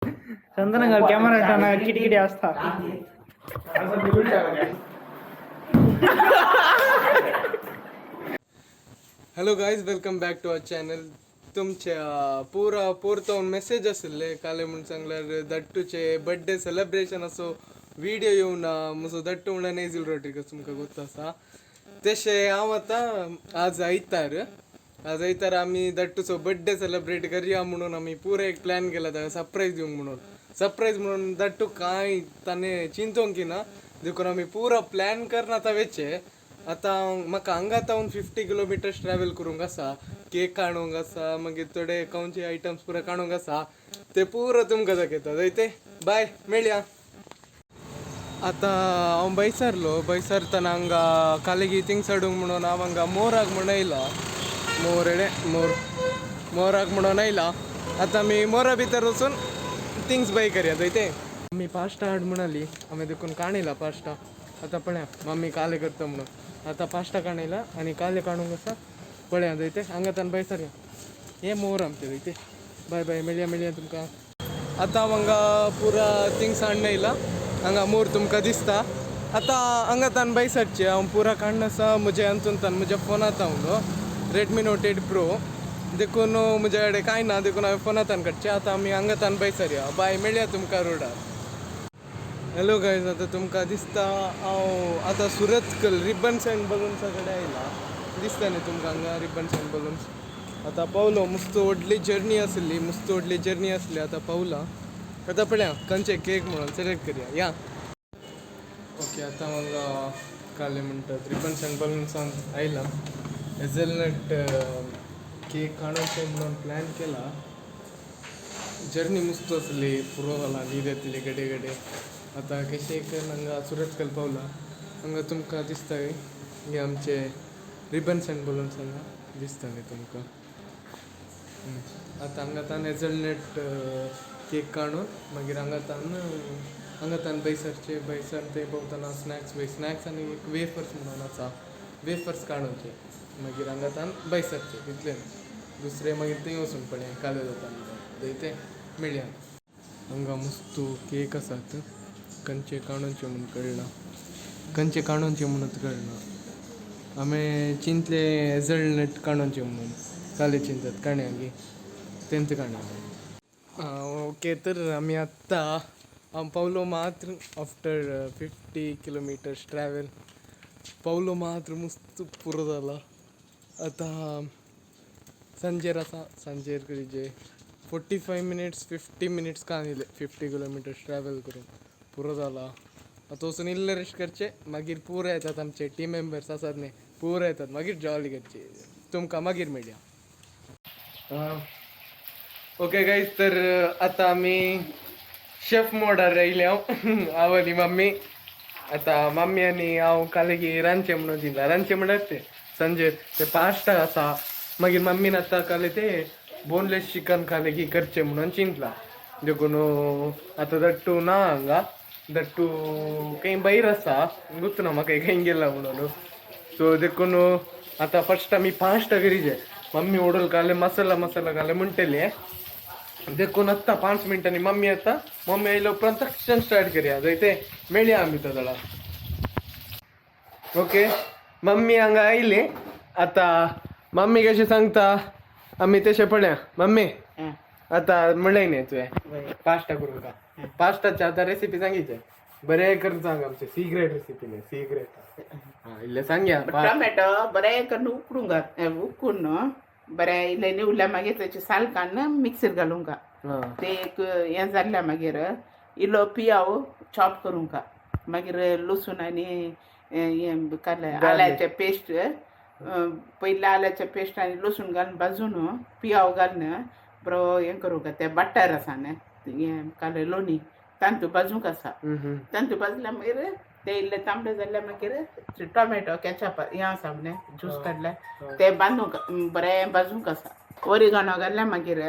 Chandan Nagar camera किती किती असता. Hello guys, welcome back to our channel. तुमच्या पुरा पोरतोवन मेसेज आशिल्ले काले म्हूण सांगल्यार दट्टूचे बड्डे सेलेब्रेशन असो व्हिडिओ येवन म्हजो दट्टू म्हणल्यार नेझील रोड्रिगस, तुमकां गोत्त आसा. तशें हांव आतां आज आयतार, आज आयतार आमी दट्टूचो बड्डे सेलेब्रेट करया म्हणून आमी पुरा एक प्लॅन केला, ताका सरप्रायज दिवंक म्हणून. सरप्रायज म्हणून दट्टू कांय ताणें चिंतोंक ना, देखून आमी पुरा प्लॅन करना आतां वेचे. आतां म्हाका हांगा तावन 50 किलोमिटर्स ट्रॅवल करूंक आसा, केक काडूंक आसा, मागीर थोडे खंयचे आयटम्स पुरा काडूंक आसा, ते पुरा तुमकां दाखयता. जायते बाय, मेळया. आतां हांव बैसरलो. बैसरतना हांगा कालेगी थिंग हाडूंक म्हणून हांव हांगा मोराक म्हूण येयला. मोर एडे मोर मोराक म्हणून येयला. आतां आमी मोरा भितर वचून थिंग्स बाय करया. जायते आमी पास्ता हाड म्हणाली, आमी देखून काणयला पास्ता. आतां पळया मम्मी काले करता म्हणून. आतां पास्ता काणयला आनी काले काडूंक आसा, पळया. जायते हांगा तान बैसरया. हे मोर आमचे. जायते बाय बाय, मेळया मेळया तुमकां. आतां हांव हांगा पुरा थिंग्स हाडून येयला. हांगा मोर तुमकां दिसता. आतां हांगा तान बैसरचे. हांव पुरा काडून आसा म्हज्या हातून तान, म्हज्या फोनांत. हांव रेडमी नोट 8 प्रो, देखून म्हज्या कडेन कांय ना, देखून हांवें फोनांतान काडचें. आतां आमी हांगा तान बैसरया. बाय, मेळया तुमकां रोडार. हॅलो गायज, आतां तुमकां दिसता हांव आतां सुरतकल रिबन्स अँड बलून्सा कडेन आयला. दिसता न्ही तुमकां हांगा रिबन्स अँड बलून्स? आतां पावलो. मस्त व्हडली जर्नी आसली, मस्त व्हडली जर्नी आसली. आतां पावला. आतां पळया खंयचे केक म्हणून सिलेक्ट करया. या, ओके. आतां हांगा काले म्हणटात रिबन्स अँड बलून्सान आयला. हेझलनट केक काडूंक म्हणून प्लॅन केला. जर्नी मस्त आसली, पुरो जाला, न्हीद येतली घडये घडये. आतां कशें करून हांगा सुरतकल पावला. हांगा तुमकां दिसता हे आमचे रिबन्स अँड बलून्स. हांगा दिसता न्ही तुमकां? आतां हांगा तान हेझलनट केक काडून मागीर हांगा तान बैसरचे. बैसर थंय भोंवतना स्नॅक्स वे स्नॅक्स आनी एक वेफर्स म्हणून आसा, वेफर्स काडूचे, मागीर हांगा तान बैसरचे. तितलेंच, दुसरें मागीर थंय वचून पळय काले जाता. ते मेळया. हांगा मस्त केक आसात. खंयचे काणूचे म्हूण कळना, खंयचे काणूचे म्हणून कळना. आमी चिंतले हेझलनट काणूचे म्हणून. काले चिंतात काण्या गी तेंच काण्या. ओके, तर आमी आत्तां हांव पावलो मात्र. आफ्टर 50 किलोमिटर्स ट्रॅवल पावलो मात्र, मस्त पुरो जाला. आतां सांजेर आसा. सांजेर जे 45 मिनिट्स, 50 मिनिट्स का येयले. 50 किलोमिटर्स ट्रॅवल करून पुरो जाला. आतां वचून इल्लें रेस्ट करचें, मागीर पुरो येतात. आमचे टीम मेंबर्स आसात न्ही, पुरो येतात, मागीर जॉली करची. तुमकां मागीर मेळया. ओके गाईज, तर आता आमी शेफ मोडार येयले. हांव हांव आनी मम्मी. आतां मम्मी आनी हांव कालेगी रांदचें म्हणून चिंतला. रांदचें म्हणल्यार ते संजय ते पास्ता आसा. मागीर मम्मीन आतां काले ते बोनलेस चिकन कालेगी करचें म्हणून चिंतला. देखून आतां दट्टू ना हांगा. दट्टू खंय भायर आसा, गुत्त ना म्हाका खंय गेला म्हणून. सो देखून आतां फर्स्ट आमी पास्ता करीचे. मम्मी ओडल काले मसाला मसाला काले म्हणटली. देखून आत्ता 5 मिनटांनी मम्मी येता. मम्मी आयल्या उपरांत तक्षण स्टार्ट करया. जायते मेळया आमी तदळा. ओके, मम्मी हांगा आयली. आतां मम्मी कशें सांगता आमी तशें पळया. मम्मी, आतां म्हणलें न्ही तुवें पास्ता करूं का? पास्ताची आतां रेसिपी सांगितले. बरें करून सांग, आमचे सिक्रेट रेसिपी न्ही, सिक्रेट. हा, इल्लें सांगया. टोमॅटो बरें करून उकडूंक घात. उकडून बरें इल्लें निवल्या मागीर ताचे साल काडून मिक्सीर घालूंक. ते एक हें जाल्ल्या मागीर इल्लो पियाव चॉप करूंक. मागीर लसूण आनी हें काडलें आल्याचें पेस्ट. पयलें आल्याचें पेस्ट आनी लसूण घालून भाजून पियाव घालून बरो हें करूंक. तें बटर आसा न्ही, हें काडलें लोणी, तांतू भाजूंक आसा. तांतू भाजल्या मागीर ते इल्ले तांबडे जाल्ले मागीर टोमॅटो केचप हें आसा न्ही, ज्यूस काडलें ते बांदूंक, बरें भाजूंक आसा. ओरिगानो घाल्ल्या मागीर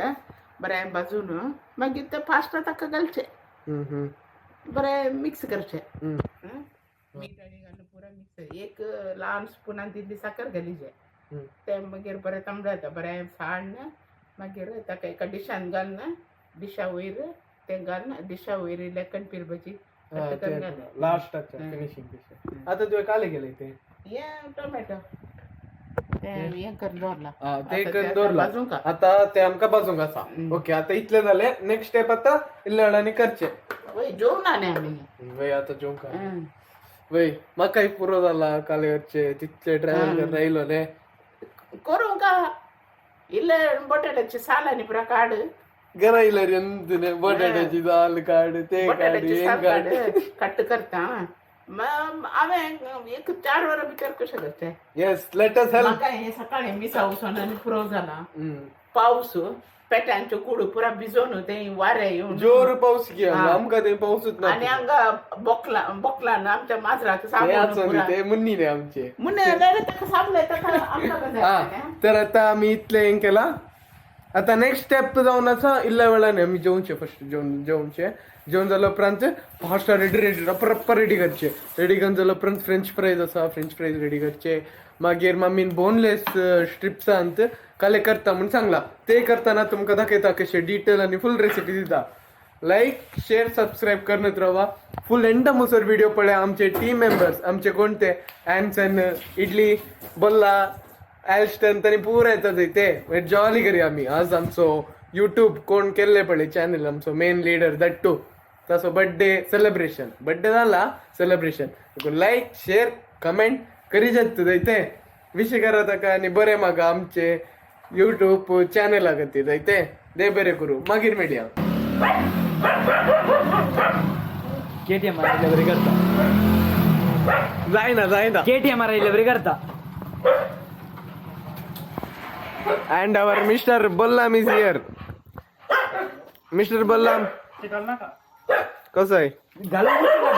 बरें भाजून मागीर ते पास्ता ताका घालचे, बरें मिक्स करचें. मीठ आनी घालून पुरा मिक्स. एक ल्हान स्पुनान इल्ली साकर घाली. ते मागीर बरें तांबडे जाता. बरें साण्ण मागीर ताका एका डिशान घालून डिशा वयर. ते घाल डिशा वयर इल्लें कणपीर भाजी कट करून घाल. Last finishing. आता तुवें काले गेले ते? हे टोमॅटो ते हें करून दवरला. हा, ते आता करून ते दवरला. भाजूंक. आता ते आमकां भाजूंक आसा. ओके, आता इतले जाले. नेक्स्ट स्टेप आता इल्ले वेळांनी करचे. वय, जेवणा न्ही आमी. वय, आता जेवंक. वय, म्हाकाय पुरो जाला. काले तितले ट्रॅव्हल करून आयलो न्ही. करूंक इल्ले बटाट्याचे साल आनी पुरा काड. घरा येयल्यार ಎಂತನೆ बटाट्याची दाल काड, ते काड, बटाट्याचे हें साल काड. काड, कट्ट करता. हांवें एक 4 वरां भितर कशें करचें? येस, let us help. म्हाका हें सकाळीं मिसा वचून आनी पुरो जाला. पावस, पेट्यांच्यो कुडू पुरा भिजोवन ते वारें येवन. जोर पावस की हांगा. आमकां ते पावसूच ना. आनी हांगा बोकला बोकलान आमच्या माजराक ते साबण आसोनी पुरा. ते मुन्नी रे आमचे. मुन्ने जाल्यार ताका साबले, ताका आमकां कशें हा जातलें? तर आता आमी इतलें हें केलां. आता नेक्स्ट स्टेप जावन आसा, इल्ल्या वेळान आमी जेवचे. फर्स्ट जेवण जेवचे. जेवण जाल्या उपरांत फास्ट रेडी रेडी रप्प रप्प रेडी करचे. रेडी करून जाल्या उपरांत फ्रेंच फ्रायज आसा, फ्रेंच फ्रायज रेडी करचे. मागीर मम्मीन बोनलेस स्ट्रिप्सांत काले करता म्हूण सांगला. ते करतना तुमकां दाखयता कशें डिटेल आनी फूल रेसिपी दिता. लाईक, शेअर, सबस्क्राईब करत राहा. फुल एंड मुसर व्हिडिओ पळय. आमचे टीम मेंबर्स आमचे कोणते अँसन, इडली, बल्ला, ॲल्स्टन, तांणी पुरा येतात ते. जॉली करूया आमी. आज आमचो युट्यूब कोण केल्ले पळय चॅनल, आमचो मेन लिडर दट्टू, ताचो बड्डे सेलिब्रेशन. बड्डे जाला, सेलिब्रेशन. लाईक, शेअर, कमेंट करी जात ते विश करा ताका आनी बरें म्हाका आमचे युट्यूब चॅनला खातीर ते दे बरें करूं. मागीर मेळया. केटीएम मारायला करता. जायना, जायना. केटीएम मारायला बरी करता. And our Mr. Bollam is here. Mr. Bollam, कसं आहे? घालून कुठं काढ,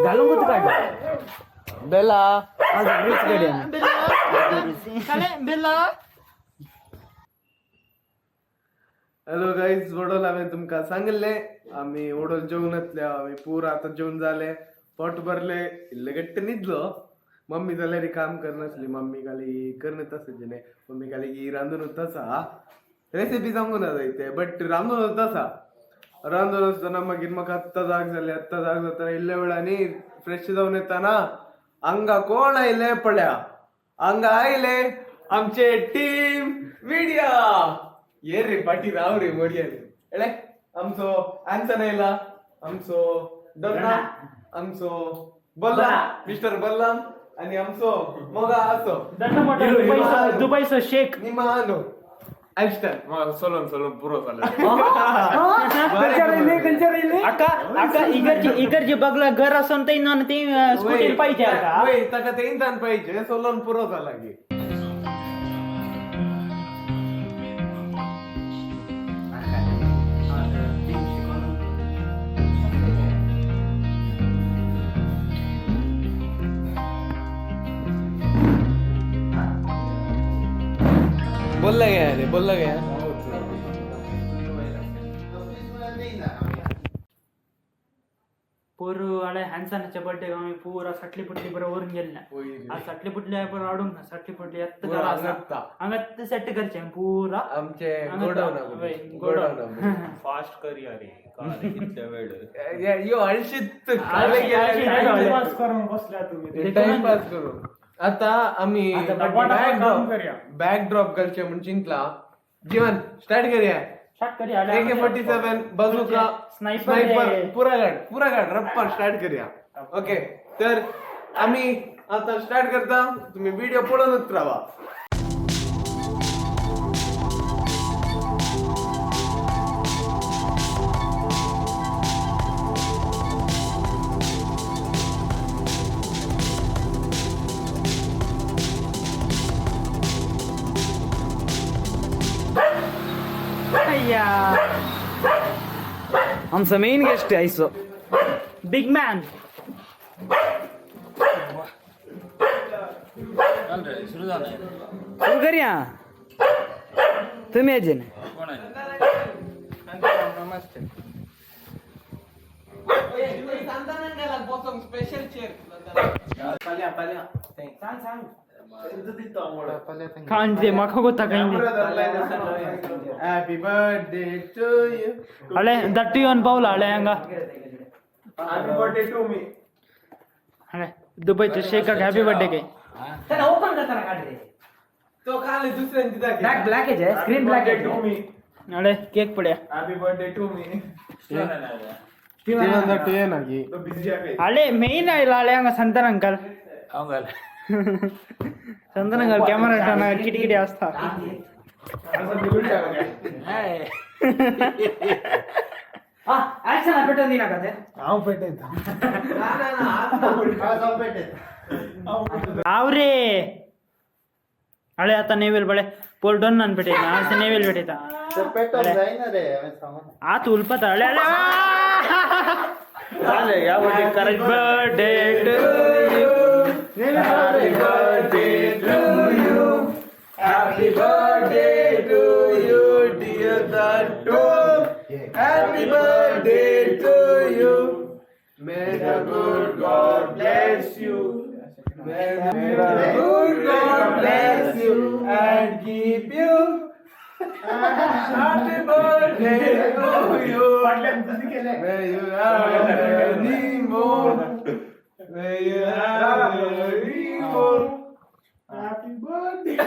घालून कुठं काढ. बेला. आज रुच गाडी आम्ही. हॅलो गाईज, वडोल हांवें तुमकां सांगिल्लें, आमी वडोल जेवणांतल्या. आमी पुरा आतां जेवण जालें, पोट भरलें, इल्लें घट्ट न्हिदलो. मम्मी जाल्यार काम करनासली. मम्मी खाली करत आसा. मम्मी खाली रांदून आसा. रेसिपी सांगू ना जायते, बट रांदून आसा. रांदून आसतना मागीर म्हाका आत्तां जाग जाली. आत्तां जाग जातना इल्ल्या वेळांनी फ्रेश जावन येताना हांगा कोण आयले पळया. हांगा आयले आमचे टीम मिडिया. ये रे पाटी, राव रे मोडया रे. एळे आमचो आन्सन आयला, आमचो डोना, आमचो बल्ला, मिस्टर बल्लाम आणि आमचो मोगा असो. दुबईचा शेख. निमानो आयस्टन. सोलून सोलून पुरो जालें. आका आका, इगर्जी इगर्जी बगला घर असून ते ना ते स्कूटी पाहिजे आका. वय, ताका ते इंधन पाहिजे. सोलून पुरो जाला की. बोलला गया रे, बोलला गया. पोर आले हॅन्सनाच्या बर्थडे, आम्ही पुरा साटली पुटली बरं वरून गेले ना. आज साटली पुटली बरं आडून ना, साटली पुटली आत्ता पुरा झाला असा. अंगात. अंगात सेट करचे पुरा. आमचे अंगात- गोडाऊन. वय, गोडाऊन. फास्ट कर रे, का कितल्या वेळ? यो हळशीत. टाइमपास करून बसल्या तुम्ही. टाइमपास करू. आता आम्ही काम करूया. बॅक ड्रॉप घालचे म्हण जिंकला. जीवन स्टार्ट करूया. स्टार्ट करूया. AK-47 bazooka. Sniper. Sniper पुरा गाड, पुरा गाड रप्पा. स्टार्ट करूया. ओके, तर आम्ही आता स्टार्ट करता. तुम्ही व्हिडिओ पळोवनच राहा. आमचा मेन गेस्ट आहे आयसो बिग मॅन. सुरू करूया. तुम्ही यायचे ना. नमस्ते. Special chair. सांग सांग. कांदे म्हाका गोता काही. Happy birthday to you. हळे दट्टू येवन पावला हळे हांगा. Happy birthday to me. हळे दुबईच्या शेखाक हॅपी बर्थडे काय. ओपन करताना काढ रे. तो काल दुसऱ्यांची दाखव. ब्लॅक ब्लॅक आहे, स्क्रीन ब्लॅक आहे. To me. हळे केक पड्या. Happy birthday to me. तो बिझी आहे. हळे मेन आयला हळे हांगा संतन अंकल. संतन अंकल कॅमेरा किटी किटी असता. हा ऍक्शन पेटवून दिना का ते? हांव पेटयता. आवरे हळे आता नेवेल बळे पोर डोन नान पेटयता आज नेवेल पेटयता. आत उलपता हळे हळे. Birthday to you. Happy birthday to you. Happy birthday to you, dear Dattu. Happy birthday to you. May the good God bless you. May the good God bless you and keep you. Happy birthday to you. May you have many more. May you have many more. Happy birthday.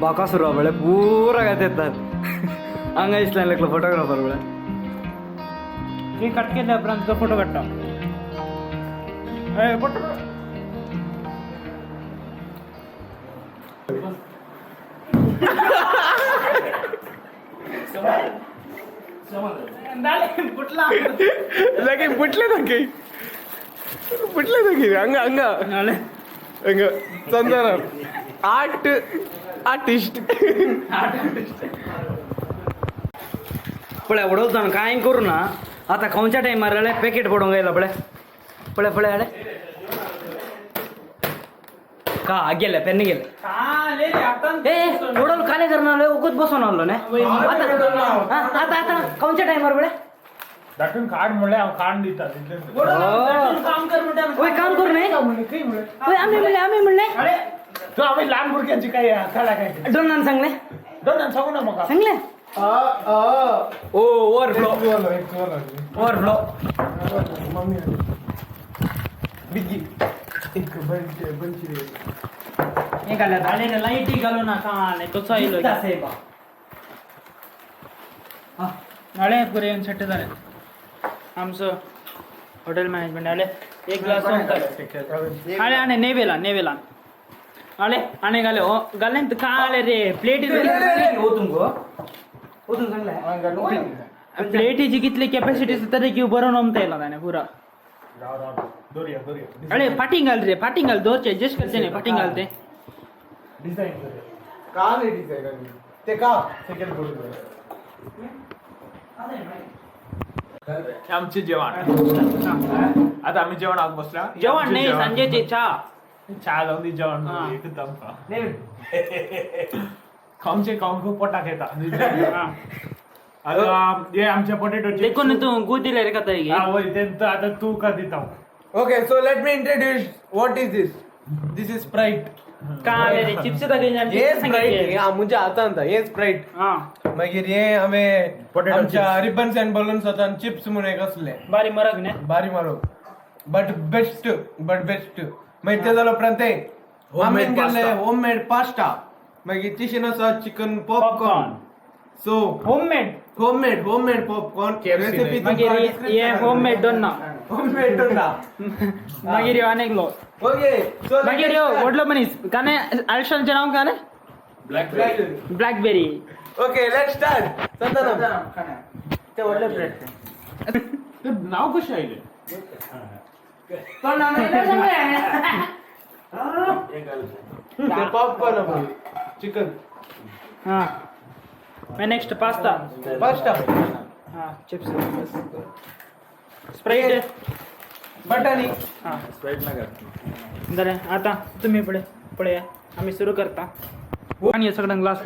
Bakasur बळे पूरा गात हांगा इसल्यान लागलो photographer बळे. Cake cut केल्या उपरांत तो photo काडटा. ए photo. कुठला? लगे फुटले ना की, फुटले ना की हंगा हंगा. हळे. हंगा चंदन आर्ट आर्टिस्ट. पळय उडवताना कांय करू ना आता खंयच्या टायमार जाल्यार पॅकेट पडोवंक येयला. पळय पळय पळय हाडे का गेले पेन्न गेले. काले आता. ए उडवलं काले करणार उगत बसून आलो न्ही आता. आता आता खंयच्या टायमार पळय. दाखून कार्ड म्हणल्यार हांव कार्ड दिता तितलें. काम कर म्हणटा. वय काम करू न्ही. वय आमी म्हणले, आमी म्हणले. अरे तू आम्ही लहान भुरग्यांची काय कला काय. डोनान सांगले. दोन सांगू ना म्हाका. सांगले. ओ ओव्हरफ्लो ओव्हरफ्लो. बिगी एक बंच बंची. हे घाल. अरे लाईटी घालू ना काले तो आयलो. हळे पुरे येऊन सेट झाले आमचं हॉटेल मॅनेजमेंट. हळे एक ग्लास. हळे आणि नेवेला नेवेला हळे आणि घाले ओ घाले काले रे प्लेट. ओतून गो ओतून सांगले. प्लेटीची कितली कॅपॅसिटी आसा तरी की बरोवन ओमता येयला ताणें पुरा. दोरया दोरया. अरे फाटीं घाल रे, फाटीं घाल, दवरचे एडजस्ट करचे न्ही, फाटीं घाल ते. डिझाईन दोरया. का नाही डिझाईन ते का सेकंड बोलून. आमचे जेवण आता आम्ही जेवण आग बसला. जेवण नाही संजयचे च्या. च्या जावन दी जेवण. हा. एकच आमकां खावचे खावन खूब पोटाक येता. आता हे आमचे पोटेटो. देखून तूं गू दिले रे खाता. हा वय ते आता तू का दिता. Okay, so let me introduce what is this. This is Sprite. काले रे चिप्स दाखयले. हे स्प्राईट मुझे आता ना हे स्प्राईट. हा. मागीर हे आमे Potato आमच्या chips. रिबन्स अँड बलून्स होता चिप्स म्हणून एक असले. बारी मरग न्ही. बारी मारो बट बेस्ट बट बेस्ट. मागीर ते जाल्या उपरांत ते Homemade केल्ले pasta. Home made pasta. मागीर तिशेन आसा chicken popcorn. So homemade. Homemade popcorn KFC recipe. मागीर हे होममेड डोन्ना. Homemade Donna. मागीर ह्यो आनी एकलो. ओके सो मागीर ह्यो व्हडलो मनीस काने आलशांचें नांव काने. Black blackberry. Okay, let's start Santanam. ते व्हडले प्लेट. ते नाव कशें आयलें? सांगले. Popcorn chicken. हां, नेक्स्ट पास्ता. पास्ता. हां, चिप्स स्प्राईट. बटाणी. हां. स्प्राईट ना घातली. बरें, आतां तुमी पळय पळया, आमी सुरू करता आणि हे सगळ्यांक ग्लास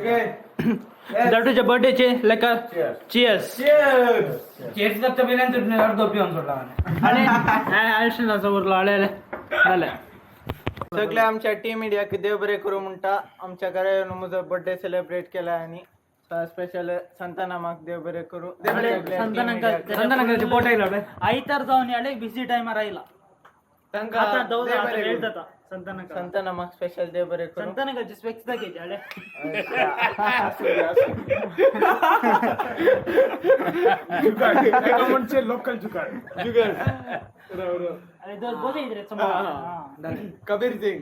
दाटूच्या बर्थडेचे लेकर चियर्स. चेअर्स दत्त पेल्यान तुटणे अर्दो पिवन सोडला हांवें. आले आयुष्याचा उरलो. आले आले जालें. सगळे आमच्या टीम इंडियाक देव बरें करूं म्हणटा. आमच्या घरा येवन म्हजो बर्थडे सेलिब्रेट केला आनी स्पेशल संतानामाक देव बरें करूं. संतान अंकलचे पोट आयला पळय. आयतार जावन आले, बिझी टायमार आयला. तांकां आता दवरा देव आता बरें वेळ करूं. जाता. संतान अंकल, संतानामाक स्पेशल देव बरें करूं. संतान अंकलची स्पेक्स दाखयची आले. म्हणजे लोकल जुगाड. अरे दोन बोले रे समोर. कबीर सिंग.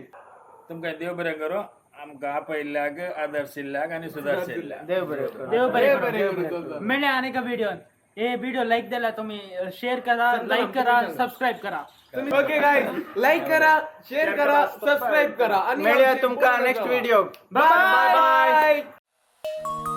तुमकां देव बरें करूं, आमकां आपयल्ल्याक, आदर्श इल्ल्याक आनी सुदारश इल्ल्याक. देव बरें करूं. देव बरें करूं. मेळ्ळे आनी एका व्हिडिओन. हे व्हिडिओ लाईक दिला तुम्ही, शेअर करा, लाईक करा, सबस्क्राईब करा. ओके गाईज, लाईक करा, शेअर करा, सबस्क्राईब करा आणि मेळूया तुमका नेक्स्ट व्हिडिओ. Bye bye.